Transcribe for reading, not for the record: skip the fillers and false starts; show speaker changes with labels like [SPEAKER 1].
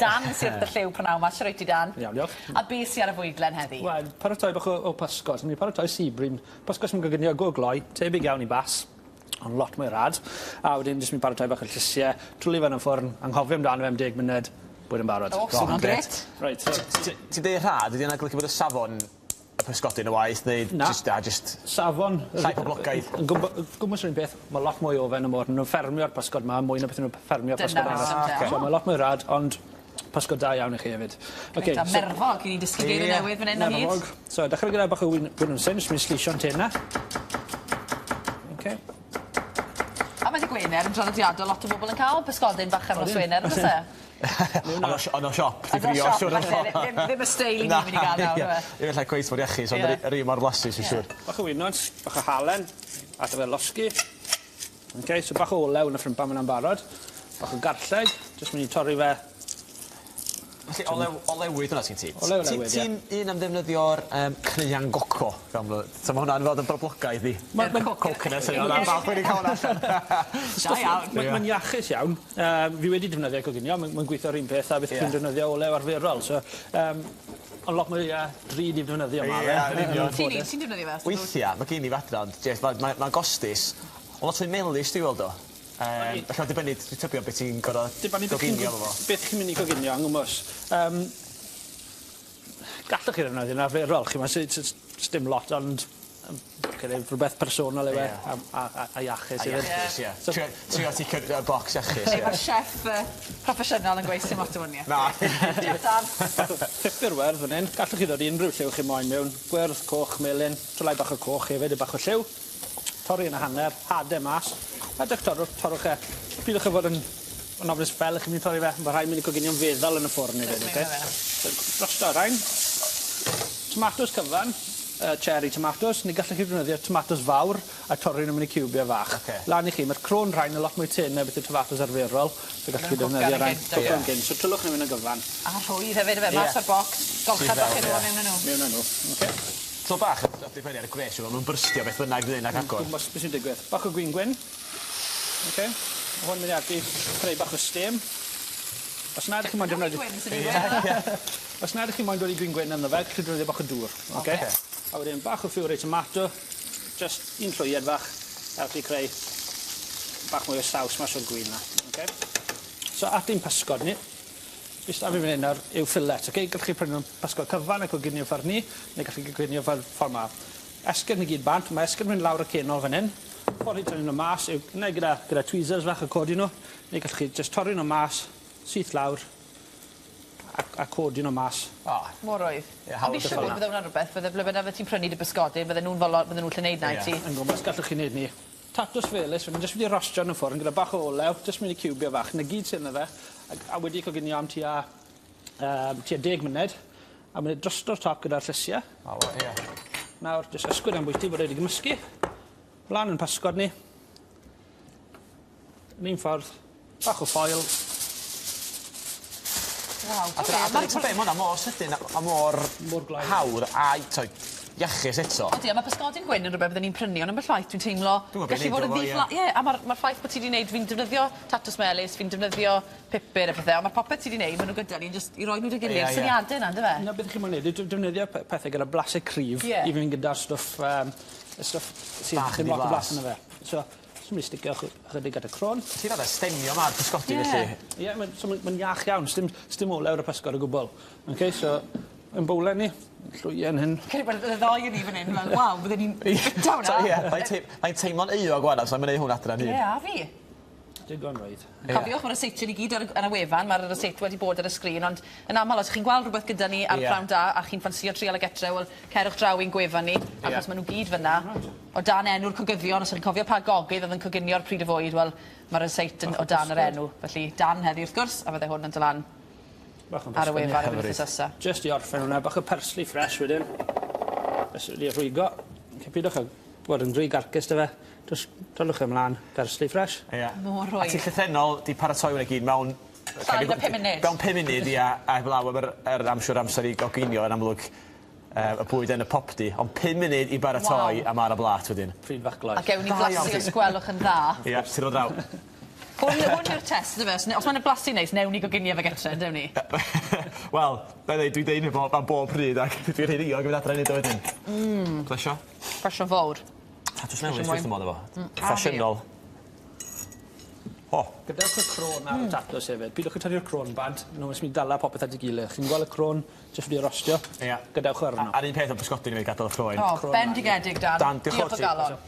[SPEAKER 1] Dan sy wrth y llyw prynawn 'ma. Shwd wyt ti Dan?
[SPEAKER 2] Iawn diolch.
[SPEAKER 1] A be' sy ar y fwydlen heddi?
[SPEAKER 2] Wel, paratoi bach o o pysgod. Ni'n paratoi sea bream. Pysgod sy'n goginio go gloi, tebyg iawn i bass, ond lot mwy rad. A wedyn jyst myn' paratoi bach o llysie, twli fe yn y ffwrn, anghofio amdano fe am deg munud, bwyd yn barod.
[SPEAKER 1] O, swno'n grêt.
[SPEAKER 2] Reit so
[SPEAKER 3] Ti ti'n deud rhad, ydi wnna golygu bod y safon y pysgodyn yn waeth neu...
[SPEAKER 2] Na.
[SPEAKER 3] ...jyst a jyst...
[SPEAKER 2] Safon...
[SPEAKER 3] Llai poblogaidd.
[SPEAKER 2] Yn gwbo- yn gwmws yr un peth, ma' lot mwy o fe yn y môr. Ma' nw'n ffermio'r pysgod 'ma mwy na beth 'yn nw'n ffermio pysgod
[SPEAKER 1] Dyna
[SPEAKER 2] arall.
[SPEAKER 1] reswm da.
[SPEAKER 2] So ma' lot mwy rad ond pysgod da iawn i chi hefyd. Oce
[SPEAKER 1] Reit, a merfog, 'yn ni'n dysgu geirie newydd fan 'yn o hyd.
[SPEAKER 2] Merfog. So dechre gyda bach o win winwnsyn jyst myn' i sleisio'n tena. Oce.
[SPEAKER 1] A mae dy' Gwener yn draddodiadol lot o bobol yn ca'l pysgodyn bach ar nos Wener on'd o's e?
[SPEAKER 3] Ond o ond o siop 'di
[SPEAKER 1] Ond o
[SPEAKER 3] frio
[SPEAKER 1] siop
[SPEAKER 3] siŵr o
[SPEAKER 1] falle
[SPEAKER 3] fod.
[SPEAKER 1] ddim ddim y steil 'yn ni myn' i ga'l nawr yfe?
[SPEAKER 3] Ie ella cweit mor iachus ond yr u- yr un mor flasus dwi'n siŵr.
[SPEAKER 2] Bach o winwns, bach o halen, a fe losgi. Oce so bach o olew yn y ffrympan myn 'na'n barod. Bach o garlleg, jyst myn' i torri fe
[SPEAKER 3] Felly olew olewydd hwnna sgin ti?
[SPEAKER 2] Olew olewydd ie.
[SPEAKER 3] Ti'n un am ddefnyddio'r yym cneuon goco fel ma' so ma' hwnna'n fod yn broblogaidd i...
[SPEAKER 2] Ma' ma'n
[SPEAKER 3] Coconut sori o'n falch bo' fi 'di ca'l wnna allan.
[SPEAKER 1] Da iawn.
[SPEAKER 2] Ma'n ma'n iachus iawn. Yym fi wedi defnyddio coginio ma'n ma'n gwitho'r un peth a beth chi'n defnyddio olew arferol so yym on' lot mwy yy drud i defnyddio ma' fe.
[SPEAKER 3] Ie yn union.
[SPEAKER 1] Ti'n un ti'n defnyddio fe?
[SPEAKER 3] Weithia' ma' gin i fadra ond jest ma' mae ma'n gostus on' lot fwy melys dwi weld o. Yym felly ma'n dibynnu dwi tybio be' ti'n gor'o' goginio efo fo.
[SPEAKER 2] Beth chi'n myn' i coginio yn gwmws. Yym gallwch chi ddefnyddio yn arferol ch'mo' sy- s- sdim lot ond credu rhwbeth personol yw e. A a a a iachus hefyd.
[SPEAKER 3] A iachus ie.
[SPEAKER 2] So
[SPEAKER 3] Trio trio ticio y bocs iachus ie.
[SPEAKER 1] Mae'r chef yy proffesiynol yn gweud sim lot o wanieth.
[SPEAKER 3] Na.
[SPEAKER 1] Diolch Dan.
[SPEAKER 2] Bach o pupur werdd fan 'yn. Gallwch chi ddod i unrhyw lliw chi moyn mewn. Gwyrdd, coch, melyn, twlau bach o coch hefyd a bach o lliw. Torri yn y hanner, hade mas, a dych torrwch torrwch e. Pidwch â fod yn yn ofnus fel 'ych chi'n myn' i torri fe, ma' rhai' myn' i coginio'n feddal yn y ffwrn hefyd oce? So drosto rain. Tomatos cyfan, cherry tomatos, ne' gallech chi defnyddio tomatos fawr a torri nw mewn i ciwbie fach.
[SPEAKER 3] Oce.
[SPEAKER 2] Lan i chi, ma'r crôn rhain yn lot mwy tene beth yw tomatos arferol, so gallwch chi defnyddio rain. Cwcan gynt. So twlwch nw mewn yn gyfan.
[SPEAKER 1] A rhwydd hefyd yfe? Mas o'r bocs, golcha bach o dŵr a mewn â nw.
[SPEAKER 2] Mewn â nw, oce?
[SPEAKER 3] Tymed bach yn dibynnu ar y gwres ma' nw'n byrstio beth bynnag dydyn ag agor.
[SPEAKER 2] Gwmws be' sy'n digwydd. Bach o gwin gwyn. Oce. Ma' hwn myn' i 'elpu creu bach o stêm. Os nad 'ych chi moyn defnyddio...
[SPEAKER 1] Gwin swn i'n gweud.
[SPEAKER 2] Ie. Os nad 'ych chi moyn dod i gwin gwyn arno fe gallwch chi defnyddio bach o dŵr. Oce?
[SPEAKER 3] Oce.
[SPEAKER 2] A wedyn bach o fiwrei tomato. Jyst un llwyed fach. Helpu creu bach mwy o saws mas o'r gwin 'na. Oce? So at ein pysgod ni. Be' sy 'da fi fan 'yn nawr yw fillet oce gallwch chi prynu nw'n pysgod cyfan a coginio ffor 'ny ne' gallwch chi coginio fel ffor 'ma. Esgyrn i gyd bant, ma' esgyrn mynd lawr y cenol fan 'yn. Ffordd i tynnu nw mas yw neu gyda gyda tweezers fach a codi nw neu gallwch chi jyst torri nw mas syth lawr a a codi nw mas.
[SPEAKER 3] O.
[SPEAKER 1] Mor rwydd.
[SPEAKER 3] Ie
[SPEAKER 1] Ond
[SPEAKER 3] hawdd
[SPEAKER 1] fi
[SPEAKER 3] y
[SPEAKER 1] siŵr
[SPEAKER 3] ffor 'na.
[SPEAKER 1] bydde wnna'n rwbeth fydde ble bynnag fy' ti'n prynu dy bysgodyn fydden nw'n fodlon bydden nw 'llu neud 'na i ti.
[SPEAKER 2] Yn gwmws gallwch chi neud 'ny. Tatws felys, ma' jyst wedi rostio yn y ffwrn gyda bach o olew, jyst mynd i ciwbie fach, 'na gyd sy ynddo fe, ag a wedi coginio am tua yym tua deg munud, a mynd drosto'r top gyda'r llysie.
[SPEAKER 3] O wel ie.
[SPEAKER 2] Nawr jyst ysgwyd ambwyty bod e 'di gymysgu. Mlan 'yn pysgod ni. Yn un ffordd, bach o foil.
[SPEAKER 1] Waw.
[SPEAKER 3] A dyna a dyna t'o' be' ma' wnna mor sydyn a a mor...
[SPEAKER 2] Mor gloi.
[SPEAKER 3] ...hawdd a t'o' iachus eto.
[SPEAKER 1] Odi a ma' pysgodyn gwyn yn rwbeth bydden i'n prynu on' ambell waith dwi'n teimlo
[SPEAKER 3] Dwi'm yn
[SPEAKER 1] gallu fod yn
[SPEAKER 3] gwbo be' neud efo
[SPEAKER 1] ddi-fla- ie a ma'r ma'r ffaith bo' ti 'di neud fi'n defnyddio tatws melys fi'n defnyddio pupur a pethe on' ma' popeth ti 'di neud ma' nw gyda ni yn jyst i roi n'w 'da gilydd.
[SPEAKER 3] Ie ie.
[SPEAKER 1] Syniade 'na on'd yfe?
[SPEAKER 2] 'Na beth chi moyn neud yw defnyddio pethe gyda blase cryf...
[SPEAKER 1] Ie.
[SPEAKER 2] ...i fynd gyda'r stwff yym y stwff sydd
[SPEAKER 3] Bach yn
[SPEAKER 2] ddim lot o blas
[SPEAKER 3] ddi-flas.
[SPEAKER 2] ynddo fe. So Jyst myn' i sticio ychydig at y crôn.
[SPEAKER 3] Ti'n arfer stemio ma'r pysgodyn
[SPEAKER 1] Ie.
[SPEAKER 3] felly?
[SPEAKER 2] Ie mae'n so ma'n ma'n iach iawn sdim sdim olew ar y pysgod o gwbwl. Oce so 'yn bowlen ni, llwyen hyn.
[SPEAKER 1] Credu bod y ddou o ni fan 'yn fel waw bydden ni'n bita wnna.
[SPEAKER 3] Ie mae'n mae'n teimlo'n euog ŵan os I'm neu' hwn adre'n hun.
[SPEAKER 1] Ie a fi.
[SPEAKER 2] Digon rwydd.
[SPEAKER 3] Ie.
[SPEAKER 1] Cofiwch ma'r ryseitiau i gyd ar y ar y wefan ma'r ryseit wedi bod ar y sgrin ond yn amal os 'ych chi'n gweld rwbeth gyda ni ar
[SPEAKER 3] Ie.
[SPEAKER 1] Pnawn Da a chi'n ffansio trial e getre wel cerwch draw i'n gwefan ni achos ma' n'w gyd fyn 'na o dan enw'r cogyddion os 'ych chi'n cofio pa gogydd o'dd yn coginio'r pryd o fwyd wel ma'r ryseit yn o dan yr enw felly Dan heddi wrth gwrs a fydde hwn yn do' lan ar y wefan yn yr wythnos nesa.
[SPEAKER 2] Jyst i orffen hwnna bach o persli ffres wedyn. Jyst wedi rhwygo. Felly pidwch â bod yn rhy garcus 'da fe. Jyst dylwch e mlan, persli ffres.
[SPEAKER 3] Ie.
[SPEAKER 1] Mor rhwydd.
[SPEAKER 3] A ti llythrennol 'di paratoi wnna gyd mewn
[SPEAKER 1] Llai na pum munud.
[SPEAKER 3] Mewn pum munud ia a heblaw am yr yr am siwr amser i goginio yn amlwg yy y bwyd yn y popty ond pum munud i baratoi
[SPEAKER 1] Waw.
[SPEAKER 3] a ma' ar y blat wedyn.
[SPEAKER 2] Pryd fach gloi.
[SPEAKER 1] A gewn ni
[SPEAKER 3] Da iawn
[SPEAKER 1] flasu
[SPEAKER 3] ti.
[SPEAKER 1] os gwelwch yn dda.
[SPEAKER 3] Ia, tyrd o draw.
[SPEAKER 1] Hwn hwn yw'r test yndyfe? Os ne- os ma'n blasu neis newn ni goginio fe gytre on'd ewn ni?
[SPEAKER 3] Wel, 'nai ddeud dwi deud hyn bob am bob pryd ac dwi'n rhy ddiog i fynd adre i neud o wedyn.
[SPEAKER 1] Mmm.
[SPEAKER 3] Plesio.
[SPEAKER 1] Plesio fowr.
[SPEAKER 3] Tatws melys
[SPEAKER 1] moyn.
[SPEAKER 3] wrth 'ym modd efo.
[SPEAKER 1] Mm, a fi.
[SPEAKER 3] Ffasiynol. O!
[SPEAKER 2] Gadewch y crôn ar y tatws hefyd. Pidwch â tynnu'r crôn bant, nw jyst myn' i dala popeth at 'i gilydd. Chi'n gweld y crôn jyst wedi rostio?
[SPEAKER 3] Ia.
[SPEAKER 2] Gadewch o arno.
[SPEAKER 3] A'r un peth am pysgodyn efyd gadal y croen.
[SPEAKER 1] O, bendigedig Dan.
[SPEAKER 3] Dan, diolch
[SPEAKER 1] Diolch o
[SPEAKER 3] ti.
[SPEAKER 1] galon.